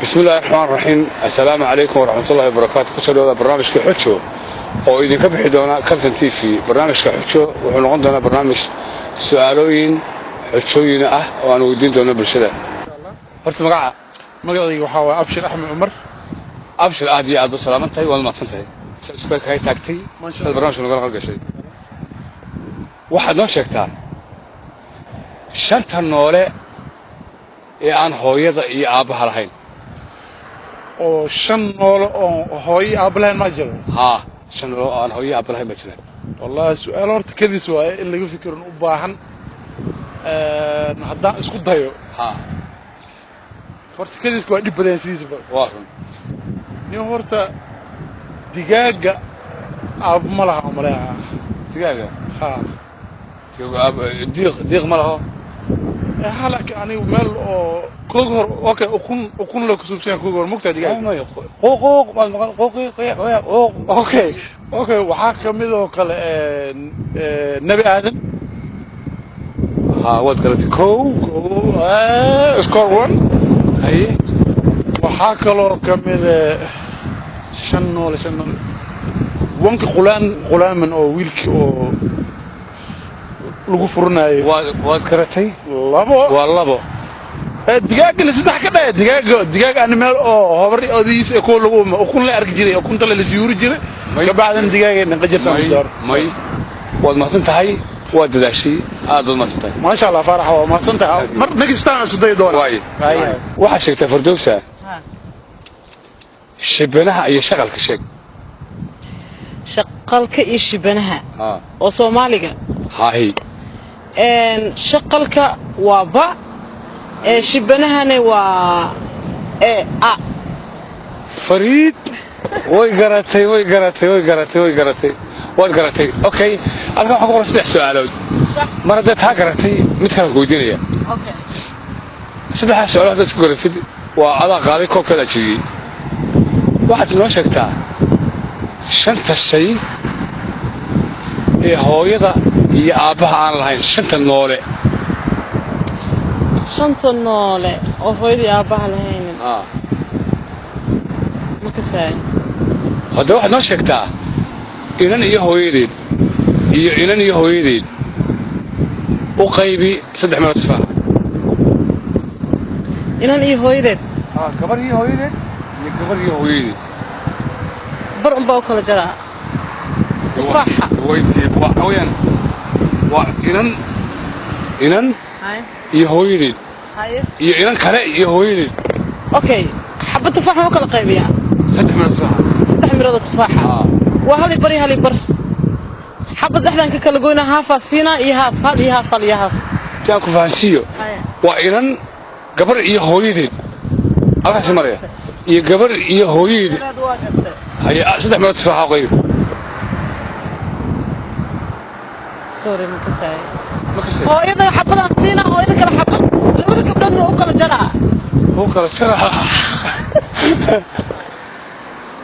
Bismi illahi raxmaan raxiim. Assalaamu calaykum waraxmatullahi wabarakaatu. Kusoo dhawaada barnaamijka Xujo oo idinka bixi doona Kalsan TV. Barnaamijka Xujo wuxuu noqon doonaa barnaamij su'aalooyin xujooyin ah oo aan weydiin doono bulshada. Horta magaca? Magacayga waxaa waaye Abshir Axmed Cumar. Abshir, aad iyo aad ba salaaman tahay, waad mahadsan tahay saad kaga taagtay, saad barnaamijka nagala qayb gashay. Waxaad noo sheegtaa shanta noole ee aan hooyada iyo aabbaha lahayn. Oo shan noole oo hooyo aabba lahayn maa jiro? Haa, shan noole oo aan hooyo iyo aabba lahayn baa jiraan. Wallahi, su-aal horta kadis waaye, in laga fikirin u baahan. Haddaan isku dayo, horta kadiska waa dhib badan sidiisaba. Waa run. Nin horta digaaga aabba ma laha umaleeha. Digaaga? Ha. Diiq, diiq ma laho. Ha, laakiin anigu meel oo koog hor, okay, ukun, ukun la kusuubsan koog hor mugtaa digaaga. Maya, quuq maad maqal, quuqi quuq. Okay, waxaa ka mid oo kale Nebi Aadan. Haa, waad garatay, kow. Score one. Haye. Waxaa kaloo ka mid shan noole, shan noole, wanka qulaan, qulaaman oo wiilki oo lagu furinayo. Waad garatay. Labo. Waa labo. Digaaga saddex ka dhahe. Digaaga, digaag ani meel oo hobar odiis ee kuwa lagu ukun la arki jiray, ukunta la lasiyuuri jiray, kabacdina digaagay dhanqa jirta. May, may, waad mahadsan tahay, waad dadaashay, aad baad mahadsan tahay. Maasha Allah, Faarax, waa mahadsan tahay. Mar next time isku dayi doona. Waay, waxaad sheegtaa, Fardowsa, shibanaha iyo shaqalka sheeg. Shaqalka iyo shibanaha oo Soomaaliga? Hahi. Shaqalka waa ba, shibanahana waa e a. Fariid, way garatay, way garatay, way garatay, way garatay, waad garatay. Okay, halkan waxaa ku qoran saddex su'aalood. Mar haddaad taa garatay, mid kalaan ku weydiinaya. Saddexdaas su'aalood haddaad isku garatid, waa adaa qaaday koobkeedaa jebiyey. Waxaad inoo sheegtaa shanta shay ee hooyada iyo aabbaha aan lahayn, shanta noole. Shanta noole oo hooyadii aabbaha lahaynin, ma kasaayo. Hadda waxaad noo sheegtaa inan iyo hooyadeed iyo inan iyo hooyadeed u qaybi saddex meelood tufaaxa. Inan iyo hooyadeed? Gabar iyo hooyadeed iyo gabar iyo hooyadeed. Bar unbaa u kala jaraa tufaaxa. Weytii waxa weeyaan waa inan, inan iyo hooyadeed iyo inan kale iyo hooyadeed. Okay, xabad tufaax ma u kala qaybiyaa? Saddex meelood tufaaxa. Saddex mirood oo tufaaxa waa hal iyo bar iyo hal iyo bar. Xabad dhexdan ka kala goyna, haafaa siinaa iyo haaf, hal iyo haaf, hal iyo haaf. Si aan ku fahansiiyo, waa inan, gabar iyo hooyadeed halkaasi maraya iyo gabar iyo hooyadeed. Haye, saddex meelood tufaaxa u qaybi. Sorry, ma kasaayo. Hooyada xabadaan siinaa, hooyada kale xabad, labada gabdhoodna waa u kala jaraa. U kala jaraa.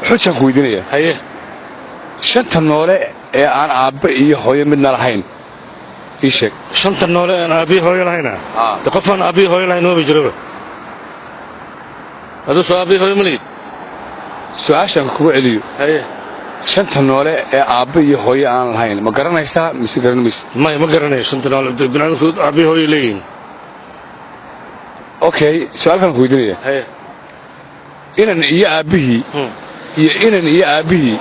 Xujaan ku weydiinaya. Haye. Shanta noole ee aan aabbe iyo hooyo midna lahayn ii sheeg. Shanta noole aan aabbihi hooyo lahayna? De qofaan aabbihi hooyo lahayn maba jiraba. Aduu soo aabbihi hooyo ma lihid? Su-aashaan kugu celiyo. Haye. Shanta noole ee aabbe iyo hooyo aan lahayn ma garanaysaa mise garan maysid? Maya, ma garanayo. Shanta noole binaadamku aabbihi hooyo leeyihiin. Okay, su-aalkaan ku weydiinaya. Haye. Inan iyo aabbihii iyo inan iyo aabbihii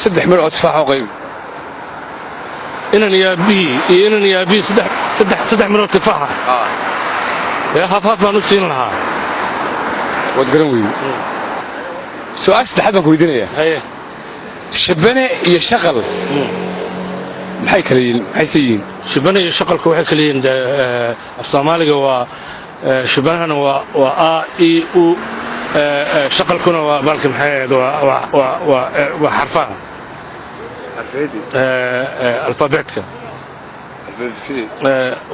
saddex meel oo tufaax oo qaybi. Inan iyo aabbihii iyo inan iyo aabbihii saddex, saddex, saddex mirood tufaaxa ee haaf haaf baan u siin lahaa. Waad garan weydi. Su-aal saddexaad baan ku weydiinaya. Haye. Shabane iyo shaqal maxay kala yihiin, maxayse yihiin? Shibana iyo shaqalku waxay kala yihiin dee, af Soomaaliga waa shibanahana waa a i u, shaqalkuna waa baalka, maxay ahayd, waa xarfaha alfabeetka,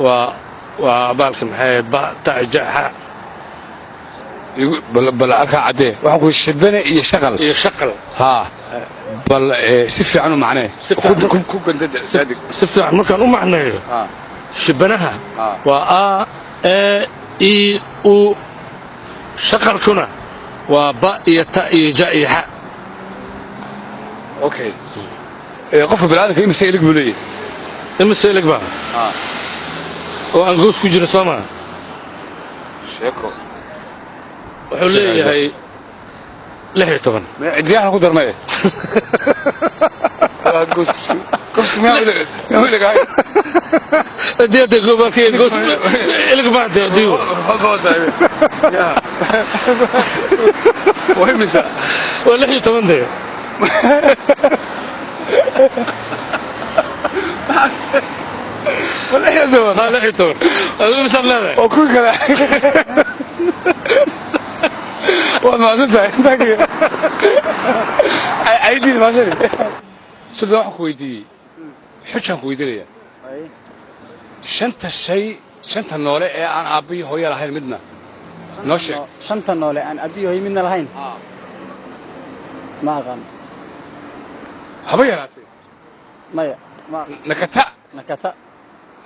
waa baalka, maxay ahayd, ba ta ja xa. Bal halkaa caddee. Waxaan ku yidhi shabane iyo shaqal. Iyo shaqal. Haa, bal si fiican u macnee. Si fiican. Ku gandada saadig. Si fiican markaan u macneeyo, shibanaha waa a e i u. Shaqalkuna waa ba iyo ta iyo ja iyo xa. Okay. Qofka bini'aadamka imise ilig buu leeyahay? Imise ilig baa oo aan goos ku jiro, soo maa? Sheeko. Wuxuu leeyahay 16. Cidiyahana ku darmay. Waa goos goos, miyaa ilig ahayn? Diyada gobolka goos ilig baa dee diyo. Ya. Waa imisa? Waa 16 dee. Waa 16. Haa, 16. Adigu misaad leedahay? Oo kuwi kale. Waad mahadsan tahay. Thank you. Caydiid mahadsan. Suldan, waxaan ku weydiiyey, xujaan ku weydiinaya, shanta shay, shanta noole ee aan aabbihii hooyo lahayn midna noo sheeg. Shanta noole aan aabbihi hooyo midna lahayn ma aqaan. Haba yaraatee? Maya, ma aqaan. Nakata. Nakata.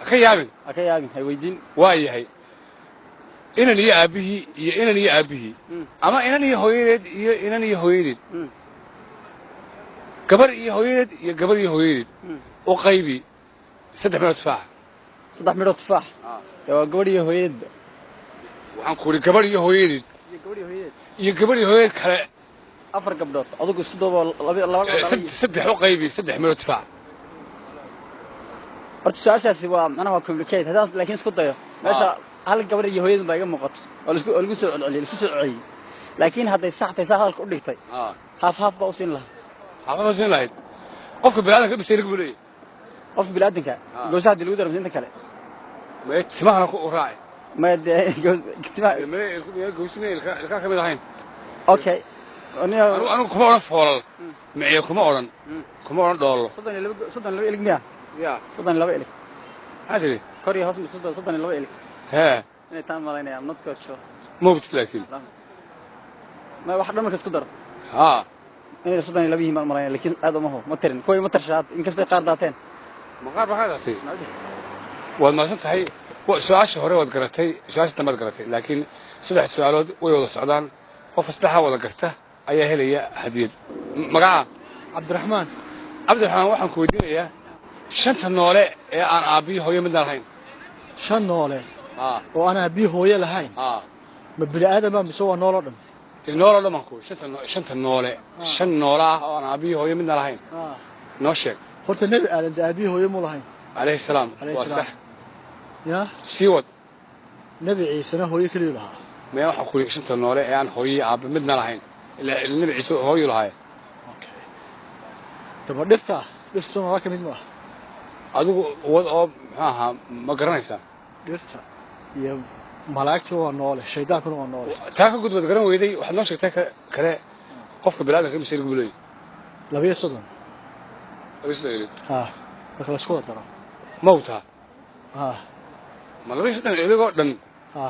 Ha ka yaabin. Ha ka yaabin, ha weydiin. Waa yahay, inan iyo aabbihii iyo inan iyo aabbihii ama inan iyo hooyadeed iyo inan iyo hooyadeed, gabar iyo hooyadeed iyo gabar iyo hooyadeed, u qaybi saddex meelood tufaaxa. Saddex midhoo tufaax? Dee waa gabadh iyo hooyadeedba. Waxaan ku idhi gabar iyo hooyadeed. Iyo gabadh iyo hooyadeed. Iyo gabar iyo hooyadeed kale. Afar gabdhood adugu isku duuboo laba laba laba. Saddex u qaybi saddex meelood tufaax. Horta su-aashaasi waa macnaha waa complicate haddaan laakiin isku dayo meesha hal gabadh iyo hooyadun baa iga muuqato oo laisku oo lagu soo celceliyey, laisku soo celceliyey, laakiin hadday sax tahay saa hadalka u dhigtay, haaf haaf baa u siin lahaa. Xaafada siin lahayd. Qofka bini'aadamka imise ilig buu leeyahay? Qofka bini'aadamka goosaha haddii lagu daro mise inta kale? Mae, timahana ku raaci. Maya dee timaha. Mae, goosime ilkaa ka mid ahayn. Okay. Anigu kuma odhan foolal miciye, kuma odhan dhoollo. 32, 32 ilig miya? Ya. 32 ilig. Maxaa tiri? Kor iyo hoos 32 ilig. Hee. Inay taan malaynaya, I'm not quite sure. Ma hubtid laakiin. Ma wax dhan marka isku daro inay 32 yihiin baan malaynaya, laakiin aad uma hubo, ma tirin kuway ma tirsha hadda inkastay qaar daateen. Maqaar baa kaa daatay. Waad mahadsan tahay. Su-aasha hore waad garatay, su-aasha dambaad garatay, laakiin saddex su-aalood way wada socdaan. Qofka saddexdaa wada garta ayaa helaya hadiyad. Magaca? Cabdiraxmaan. Cabdiraxmaan, waxaan ku weydiinayaa shanta noole ee aan aabbiyi hooyo midna lahayn. Shan noole oo aan aabbiyi hooyo lahayn? Ma bini aadama mise waa nooloo dhan? Dee nooloo dhan baan ku shanta noole, shan noole ah oo aan aabbiyi hooyo midna lahayn noo sheeg. Horta Nebi Aadan dee aabbiyi hooyo mu lahayn. Calayhi salaam. Calayhi Waa salaam. sax. Ya. Sii wad. Nebi Ciisena hooyo keliyu lahaa. Maya, waxaan ku yidhi shanta noole ee aan hooyo iyo aabbe midna lahayn. Ilaa Nebi Ciise hooyu lahaay. Daba dhirta, dhirtu noola ka mid maaha. Adigu wad oo muxuu ahaa, ma garanaysaa? Dhirta iyo malaa'igtuna waa noole, shaydaankuna waa noole. Taa ka gudbad garan weyday. Waxaad noo sheegtay kale, qofka bini'aadamka imise ilig buu leeyahay? 32. 32 ilig? Ha, marka laisku wada daro. Mawtaa? Ha. Ma 32 iligoo dhan? Ha.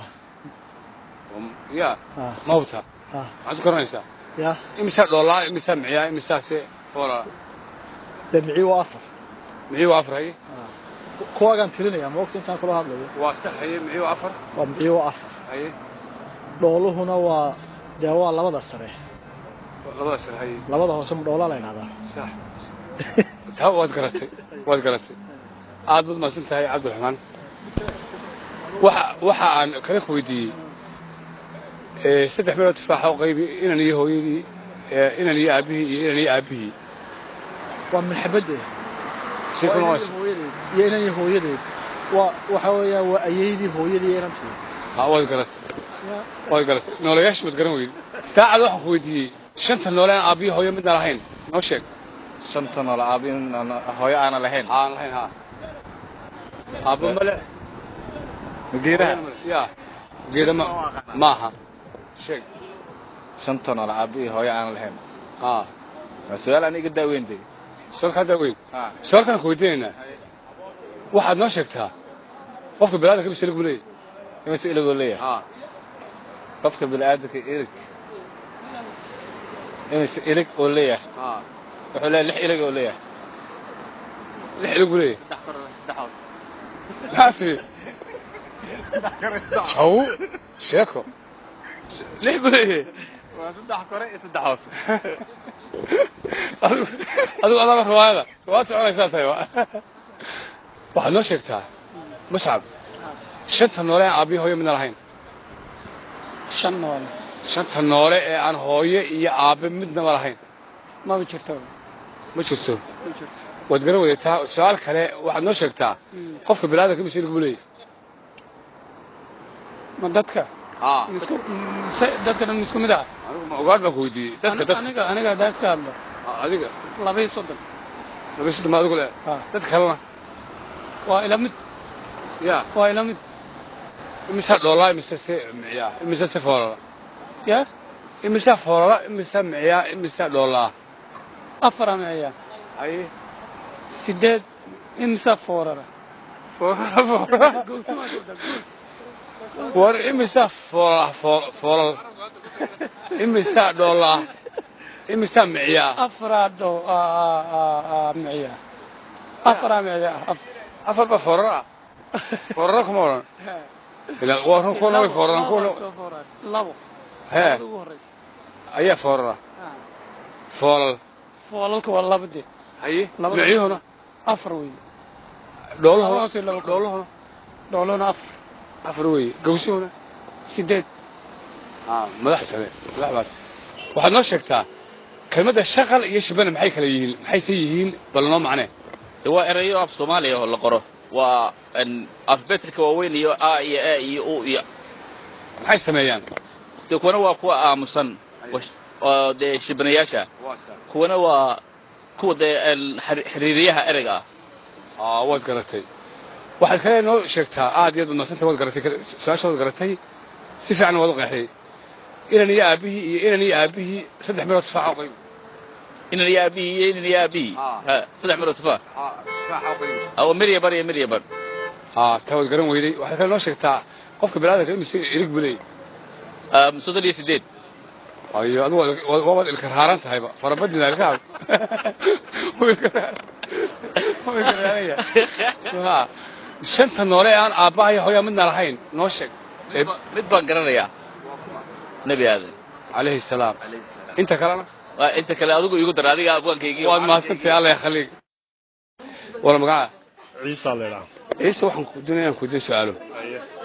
Ya. Ha. Mawta? Ha. Maxaad ku garanaysaa? Ya. Imisaa dhoolaa, imisaa miciyaa, imisaase foolaa? Dee micii waa afar. Micii waa afar, haye. Kuwaagaan tirinayaa maogta intaan kula hadlayo. Waa sax, haye, micii waa afar. Waa micii waa afar. Haye. Dhooluhuna waa dee waa labada sare. Labada sare, haye. Labada hoose ma dhoolaa la yidhahdaa? Sax, taa waad garatay, waad garatay. Aad baad mahadsan tahay, Cabdiraxmaan. Waxa aan kale ku weydiiyey saddex meelood tufaaxa u qaybi inan iyo hooyadii, inan iyo aabbihii iyo inan iyo aabbihii. Waa minxabadde. Si ku noqonaysa? Hooyadeed iyo inan iyo hooyadeed waa waxa weeyaan waa ayeydii, hooyadii iyo inantii. Ha, waad garatay, waad garatay. Noolayaasha maad garan weydi. Daacad, waxaan ku weydiiyey shanta noole aan aabbiyo hooyo midna lahayn noo sheeg. Shanta noole aabbi hooyo aanan lahayn? Aan lahayn, ha. Aabbo male. Geedaha? Ya, geeda ma maaha, sheeg. Shanta noole aabbi iyo hooyo aanan lahayn? Ha. Waa su-aal aan iga daaweyn dee. Su-aal kaa daaweyn. Su-aal kaan ku weydiinaynaa, waxaad noo sheegtaa qofka bini'aadamka imise ilig buu leeyahay? Imise iligoo leeyahay? Ha. Qofka bini'aadamka ilig, imise ilig oo leeyahay? Ha. Wuxuu leeyahay lix ilig oo leeyahay. Lix ilig buu leeyahay. Maxaa tiri? Jaw sheeko. Lix buu leeyahay. Waa saddex kore iyo saddex hoose. Adigu adaaba riwaayada waad soconaysaa tahay. Waxaad noo sheegtaa, Muscab, shanta noole aan aabbiyo hooyo midna lahayn. Shan noole? Shanta noole ee aan hooyo iyo aabbe midnaba lahayn. Maba jirto. Ma jirto? Ma jirto. Waad garan wadataa. Su-aal kale waxaad noo sheegtaa, qofka biniaadamka imise ilig buu leeyahay? Ma dadka misku mise dadka dhan isku mid ah? Anigu ma ogaad baan ku weydiiyey dadka, dadka. Aniga haddaan iska hadlo. Adiga. 32. 32 ma adigu le? Dadka kalena? Waa ila mid. Ya. Waa ila mid. Imisa dhoolaa, imise se miciyaa, imise se foolala? Ya. Imisa foolala, imisa miciyaa, imisa dhoolaa? Afar miciya. Haye. Sideed. Imisa foorara? Foorara. War imisa foolala, foolal, imisa dhoolaa, imisa miciyaa? Afaraa dho miciya, afaraa miciya. Afar ba foorara ah? Foorara kuma odhan ilaa waa run, kuwana way fooraraan, kuwana Labo. Hee. Ugu horeysa. Ayaa foorara, foolal. Foolalka waa laba de. Haye. Laba. Miciyuhuna? Afar wey. Dhooluhuna? Hoos iyo labo kor. Dhooluhuna? Dhooluhuna afar. Afar wey. Gawsuhuna? Sideed. Madax sare, madax baad. Waxaad noo sheegtaa kelmadda shaqal iyo shibana maxay kala yihiin, maxayse yihiin? Bal noo macnee. Waa erayo af Soomaaliya oo la qoro, waa alfabeetka waaweyn iyo a iyo e iyo u iyo. Maxay sameeyaan? Dee kuwana waa kuwa aamusan oo dee shibanayaasha, kuwana waa kuwa dee xiriiriyaha ereyga ah. Waad garatay. Waxaad kale noo sheegtaa, aad iyo aad baad mahadsantay, waad garatay su-aasha, waad garatay si fiican, waad u qeexday. Inan iyo aabbihii iyo inan iyo aabbihii saddex meelood tufaaxa u qaybi. Inan iyo aabbihii iyo inan iyo aabbihii, saddex meelood tufaax oo mirya bar iyo mirya bar. Taa waad garan weyday. Waxaad kale noo sheegtaa qofka biniaadamka imise ilig buu leeyahay? 38. Ayo, adigu waabaad ilka raaran tahayba, farabadnida ilkaha wuu ilka raaranya. Ha, shanta noole ee aan aabbaha iyo hooyaa midna lahayn noo sheeg. Mid baan garanayaa, Nebi Aadan. Calayhi salaam. Inta kalena? Waa inta kale adigu igu dar, adiga abwaankaygii. Waad mahadsantahay, Alla yakhaliig. Wala magaca? Ciisa leedaha. Ciise, waxaan ku doonaya inaan ku weydiiyo su'aalo.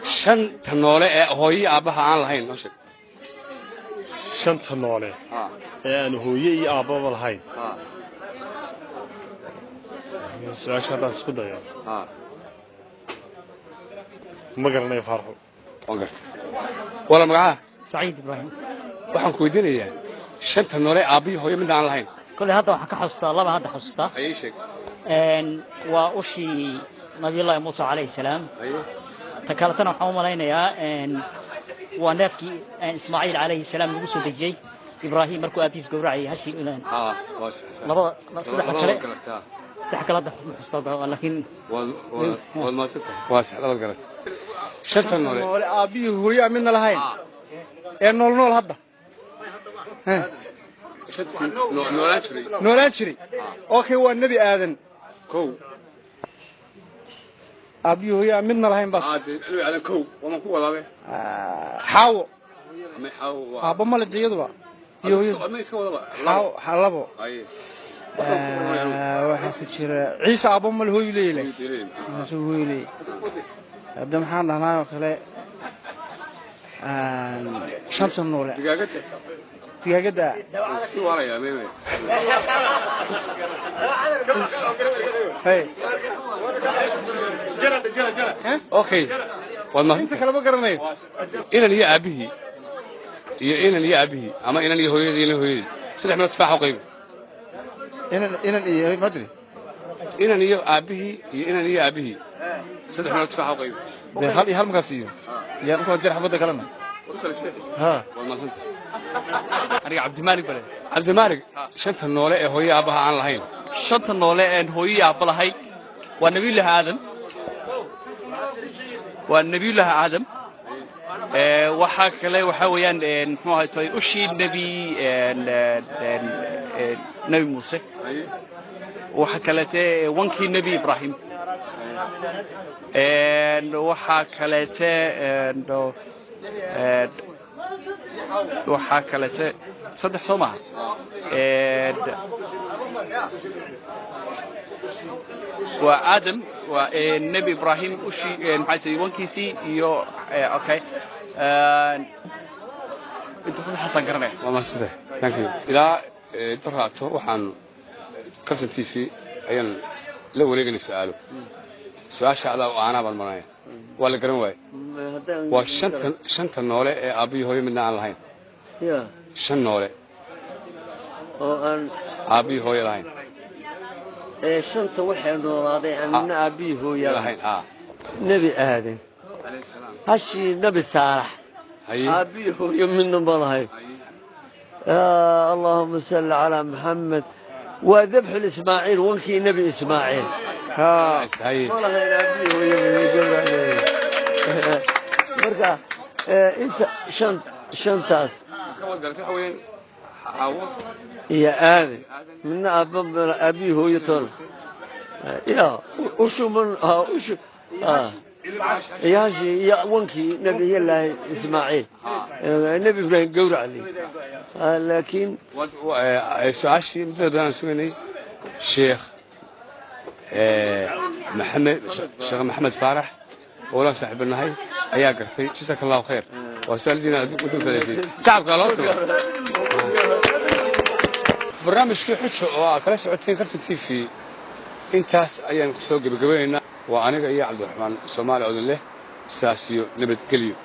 Shanta noole ee hooyo iyo aabbaha aan lahayn noo sheeg. Shanta noole ee aan hooye iyo aabbaba lahayn, su-aasha haddaan isku dayo, ma garanayo, Faarxo. Waan gartay. Wala magaca? Saciid Ibraahim. Waxaan ku weydiinayaa shanta noole aabbiyo hooyo midna aan lahayn. Koley hadda waxaan ka xasuustaa laba, hadda xasuustaa. Ayay sheeg. Waa ushii Nabiyullaahi Muusa calayhi salaam. Ta kaletana waxaan u malaynayaa waa neefkii Ismaaciil calayhi salaam lagu soo dejiyey Ibraahim markuu aabbihiis gowracayay hashii. Labada, saddexa kale, saddex kale hadda ma xasuustaa, laakiin. Waad mahadsantahay, waa sax, labad garat. Shanta noole noole aabbihii hooyo aan midna lahayn ee nool nool hadda. Noolaan jiray. Noolaan jiray, okay, waa Nebi Aadan. Kow. Aabbihii hooyo aan midna lahayn baas. Nebi Aadan kow, waaman ku wadaabe. Xaawo. Ama Xaawo waa aabbo male iyaduba iyo hooyadu. Ama iska wadaba. Xaawo labo. Waxaa ku jira Ciise, aabbo male, hooyu leeyahay, hooyu leeyahay. Hadda maxaan dhahnaa oo kale shanta noole? Digaagadda. Digaagadda. Si waalayaa meeme. Hey. Okay, waad mahadsan. Inta kale ma garanayo. Inan iyo aabbihii iyo inan iyo aabbihii ama inan iyo hooyadii, inan hooyadii saddex meelood tufaax u qaybi. Inan iyo madri. Inan iyo aabbihii iyo inan iyo aabbihii saddex meelood tufaax u qaybi. Dee hal iyo hal markaas iyo yaan ukala jar xabadda kalena ha. Waad mahadsantahay. Aniga Cabdimaalig bale. Cabdimaalig, shanta noole ee hooyo aabbaha aan lahayn. Shanta noole een hooyo iyo aabba lahayn waa Nabiyullaahi Aadam, waa Nabiyullaahi Aadam. Waxaa kale waxaa weeyaan muxuu ahay tay ushii nebi Nebi Muuse. Waxa kaleete wankii Nebi Ibraahim. Waxaa kaleete Waxaa kalete saddex soo maaha. Waa Aadam, waa Nebi Ibraahim ushii, maxay tahay, wankiisii iyo okay, inta saddexaasaan garanaya. Waa mahadsantahay, thank you. Ilaa daraato waxaan Kalsan TV ayaan la wareeganay su-aalo. Su-aasha adaa aanaa baan maranaya, waa la garan waaye. Waa shanta noole ee aabbiyo hooyo midna aan lahayn. Ya. Shan noole oo aan aabbiyo hooyo lahayn. Ee shanta waxay noolaaday aan midna aabbihii hooya lahayn. Nebi Aadan, hashii Nebi Saalax, aabbihii hooyo midna ma lahayn. Allahuma salli calaa Maxamed. Waa dabxul Ismaaciil, wankii Nebi Ismaaciil. Ma lahayn aabbihii hooyo. Marka inta shantaas iyo Aadan midna aabba aabbihii hooyo toona ya ushuman ushu iyo hashii iyo wankii Nabiyallaahi Ismaaciil, Nebi Ibraahim gowracli, laakiin su-aashii muddada badan aan sugaynay, Sheekh Maxamed, Sheekh Maxamed Faarax oo la saaxiibanahay ayaa gartay. Jazaaka Allahu khayr. Waa su-aaldiina u dulkadaysay, shacabka loo tago. Barnaamijkii Xujo oo aad kala socoteen Karsan TV intaas ayaan ku soo gebagabaynaynaa. Waa aniga iyo Cabdiraxmaan Soomaali odin leh sidaas iyo nabadgelyo.